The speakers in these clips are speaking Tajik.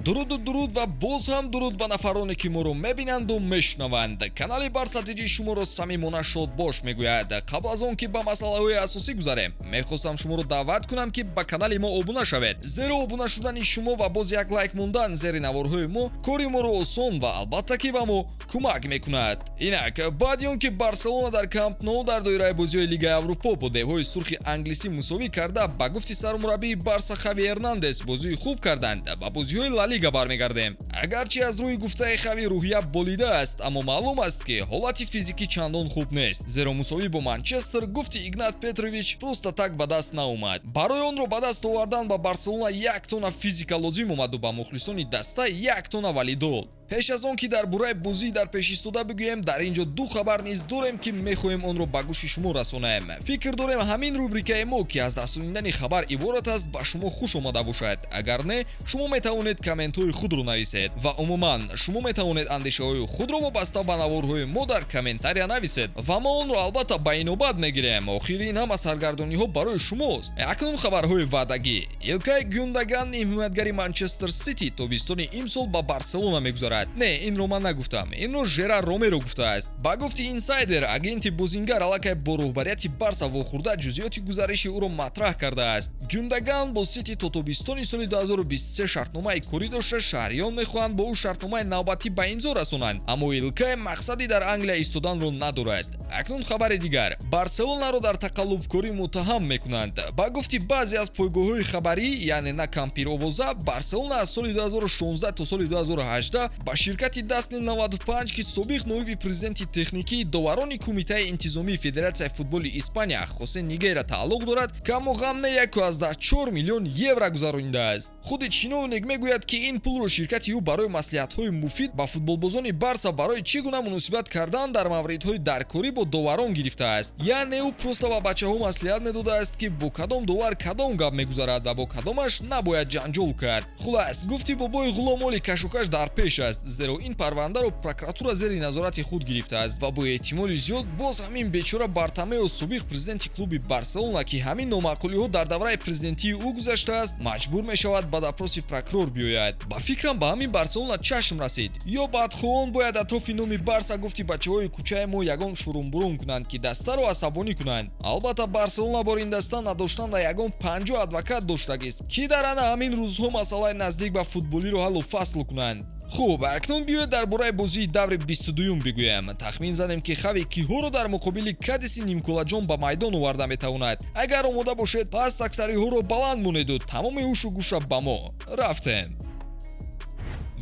Дуруду дуруд ва боз ҳам дуруд ба нафароне, ки моро мебинанду мешунаванд. Канали Барса ТЖ шуморо самимона шодбош мегӯяд. Қабл аз он ки ба масъалаҳои асосӣ гузарем, мехостам шуморо даъват кунам, ки ба канали мо обуна шавед, зеро обуна шудани шумо ва боз як лайк мондан зери наворҳои мо кори моро осон ва албатта ки ба мо кӯмак мекунад. Инак, баъди он ки Барселона дар Камп Ноу дар доираи бозиҳои Лигаи Аврупо бо Девҳои Сурхи англисӣ мусовӣ карда, ба гуфти сармураббии Барса Хави Эрнандес, бозии хуб карданд, ба бозиҳои Ла Лига бармегардем. Агарчи аз рӯи гуфтаи Хави рӯҳия болида аст, аммо маълум аст, ки ҳолати физикӣ чандон хуб нест, зеро мусовӣ бо Манчестер, гуфти Игнат Петрович, просто так ба даст наомад. Барои онро ба даст овардан ба Барселона як тонна физика лозим омаду ба мухлисони даста як тонна валидол. Пеш аз он ки дар бораи бозии дар пеш истода бигӯем, дар ин ҷо ду хабар низ дорем, ки мехоҳем онро ба гӯши шумо расонаем. Фикр дорем, ҳамин рубрикаи мо, ки аз расонидани хабар иборат аст, ба шумо хуш омада бошад. Агар не, шумо метавонед комментҳои худро нависед ва умуман шумо метавонед андешаҳои худро вобаста ба наворҳои мо дар комментария нависед ва мо онро албатта ба инобат мегирем. Охири ин ҳама саргардониҳо барои шумост. Акнун хабарҳои ваъдагӣ. Илкай Гюндаган, ҳимоятгари Манчестер Сити, тобистони имсол ба Барселона мегузарад. Не, инро ман нагуфтам, инро Жерар Ромеро гуфтааст. Ба гуфти инсайдер, агенти бозингар аллакай бо роҳбарияти Барса вохӯрда, ҷузъиёти гузариши ӯро матраҳ кардааст. Гюндаган бо Сити то тобистони соли 2023 шартномаи корӣ дошта, шаҳриён мехоҳанд бо ӯ шартномаи навбатӣ ба имзо расонанд, аммо Илкай мақсади дар Англия истоданро надорад. Акнун хабари дигар. Барселонаро дар тақаллубкорӣ муттаҳам мекунанд. Ба гуфти баъзе аз пойгоҳҳои хабарӣ, яъне на кампировоза, Барселона аз соли 2016 то соли 2018 ба ширкати Дасли 95, ки собиқ ноиби президенти техникии доварони Кумитаи интизомии Федератсияи футболи Испания Хосе Нигейра тааллуқ дорад, каму ғам не 1,4 миллион евро гузаронидааст. Худи чиновник мегӯяд, ки ин пулро ширкати ӯ барои маслиҳатҳои муфид ба футболбозони Барса барои чӣ гуна муносибат кардан дар мавридҳои даркорӣ бо доварон гирифтааст. Яъне ӯ просто ба бачаҳо маслиҳат медодааст, ки бо кадом довар кадом гап мегузарад ва бо кадомаш набояд ҷанҷол кард. Хулас, гуфти бобои Ғуломоли, кашокаш дар пеш аст, зеро ин парвандаро прокуратура зери назорати худ гирифтааст ва бо эҳтимоли зиёд боз ҳамин бечора Бартомеу, собиқ президенти клуби Барселона, ки ҳамин номаъқулиҳо дар давраи президентии ӯ гузаштааст, маҷбур мешавад ба допроси прокурор биёяд. Ба фикрам, ба ҳамин Барселона чашм расид ё бадхоҳон бояд атрофи номи Барса, гуфти бачаҳои кӯчаи мо, ягон шурумбурум кунанд, ки дастаро асабонӣ кунанд. Албатта, Барселона бор ин даста надоштан да ягон 50 адвокат доштагист, ки дар ана ҳамин рӯзҳо масъалаи наздик ба футболиро ҳаллу фасл кунанд. Хуб, акнун биёед дар бораи бозии даври 22-юм бигӯям. Тахмин занем, ки Хави киҳоро дар муқобили Кадиси нимкулаҷон ба майдон оварда метавонад. Агар омода бошед, пас аксариҳоро баланд монеду тамоми ҳушу гӯша ба мо. Рафтем.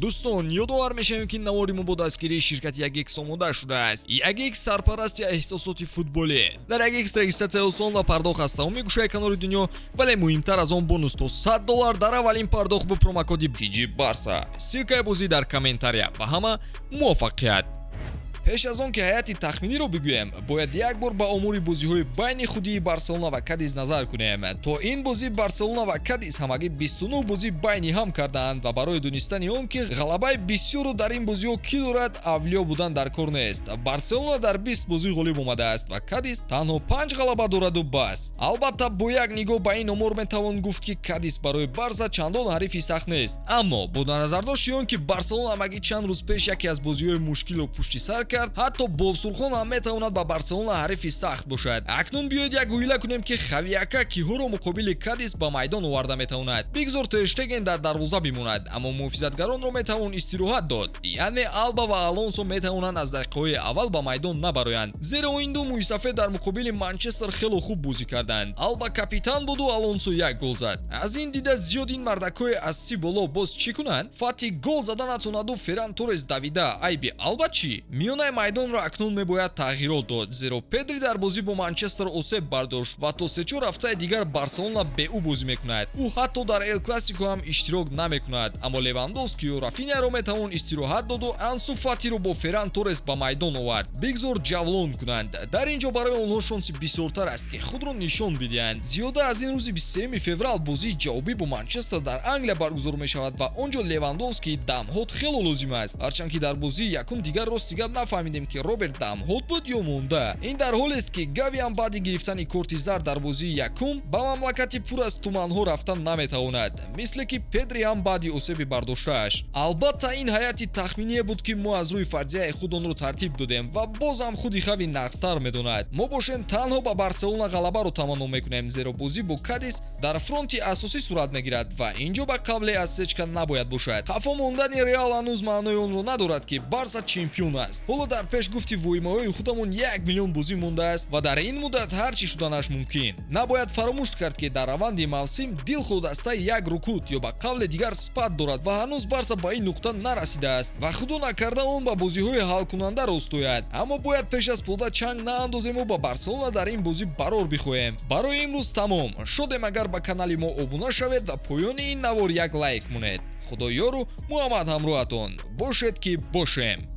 Дӯстон, ёдовар мешавем, ки навори мо бо дастгирии ширкати Ягикс омода шудааст. Ягикс — сарпарасти эҳсосоти футболӣ. Дар Ягикс регистратсия осон ва пардохт аз тамоми гӯшаи канори дунё, вале муҳимтар аз он, бонус то 100 доллар дар аввалин пардохт бо промокоди TG Барса. Ссылкаи бозӣ дар комментария. Ба ҳама муваффақият! Пеш аз он ки ҳайати тахминиро бигӯем, бояд як бор ба омори бозиҳои байни худии Барселона ва Кадис назар кунем. То ин бозӣ Барселона ва Кадис ҳамагӣ 29 бозӣ байни ҳам кардаанд ва барои донистани он ки ғалабаи бисёрро дар ин бозиҳо кӣ дорад, авлиё будан дар кор нест. Барселона дар 20 бозӣ ғолиб омадааст ва Кадис танҳо панҷ ғалаба дораду бас. Албатта, бо як нигоҳ ба ин омор метавон гуфт, ки Кадис барои Барса чандон ҳарифи сахт нест, аммо бо назардошти он ки Барселона ҳамагӣ чанд рӯз пеш яке аз бозиҳои мушкилро пушти сар кард, ҳатто бовсурхон ҳам метавонад ба Барселона ҳарифи сахт бошад. Акнун биёед як ҳуйла кунем, ки Хавияка киҳоро муқобили Кадис ба майдон оварда метавонад. Бигзор Терштеген дар дарвоза бимонад, аммо муҳофизатгаронро метавон истироҳат дод, яъне Алба ва Алонсо метавонанд аз дақиқаҳои аввал ба майдон набароянд, зеро ин ду мӯйсафед дар муқобили Манчестер хело хуб бозӣ карданд. Алба капитан буду Алонсо як гол зад. Аз ин дида зиёд ин мардакҳои аз 30 боло боз чӣ кунанд? Фати гол зада натонаду Ферран Торрес давида, айби Алба чӣ? Миёнаи майдонро акнун мебояд тағйирот дод, зеро Педри дар бозӣ бо Манчестер осеб бардошт ва то сечор ҳафтаи дигар Барселона бе ӯ бозӣ мекунад. Ӯ ҳатто дар Эл Классико ҳам иштирок намекунад. Аммо Левандовскию Рафиняро метавон истироҳат доду Ансу Фатиро бо Ферран Торрес ба майдон овард. Бигзор ҷавлон кунанд. Дар ин ҷо барои онҳо шонси бисёртар аст, ки худро нишон бидиҳанд. Зиёда аз ин, рӯзи 23 феврал бозии ҷавобӣ бо Манчестер дар Англия баргузор мешавад ва он ҷо Левандовский дамҳот хело лозим аст, ҳарчанд ки дар бозии якум дигар рости гап нафаҳмидам. Нафаҳмидем, ки Роберт дамҳод буд ё монда. Ин дар ҳолест, ки Гави ҳам баъди гирифтани корти зард дар бозии якум ба мамлакати пур аз туманҳо рафтан наметавонад, мисле ки Педри ҳам баъди осеби бардоштааш. Албатта, ин ҳайати тахминие буд, ки мо аз рӯи фарзияи худ онро тартиб додем ва боз ҳам худи Хави нағзтар медонад. Мо бошем, танҳо ба Барселона ғалабаро таманно мекунем, зеро бозӣ бо Кадис дар фронти асосӣ сурат мегирад ва инҷо ба қавле осечка набояд бошад. Қафо мондани Реал ҳанӯз маънои онро надорад, ки Барса чемпион аст. Ҳоло дар пеш гуфти воимаҳои худамон 1 миллион бозӣ мондааст ва дар ин муддат ҳар чӣ шуданаш мумкин. Набояд фаромӯш кард, ки дар раванди мавсим дилхоҳ даста як рукуд ё ба қавле дигар спад дорад ва ҳанӯз Барса ба ин нуқта нарасидааст ва, худо накарда, он ба бозиҳои ҳалкунанда рост ояд. Аммо бояд пеш аз пода чанг наандозему ба Барселона дар ин бозӣ барор бихоҳем. Барои имрӯз тамом. Шодем, агар ба канали мо обуна шавед ва поёни ин навор як лайк монед. Худоёру Муҳаммад ҳамроҳатон бошед, ки бошем.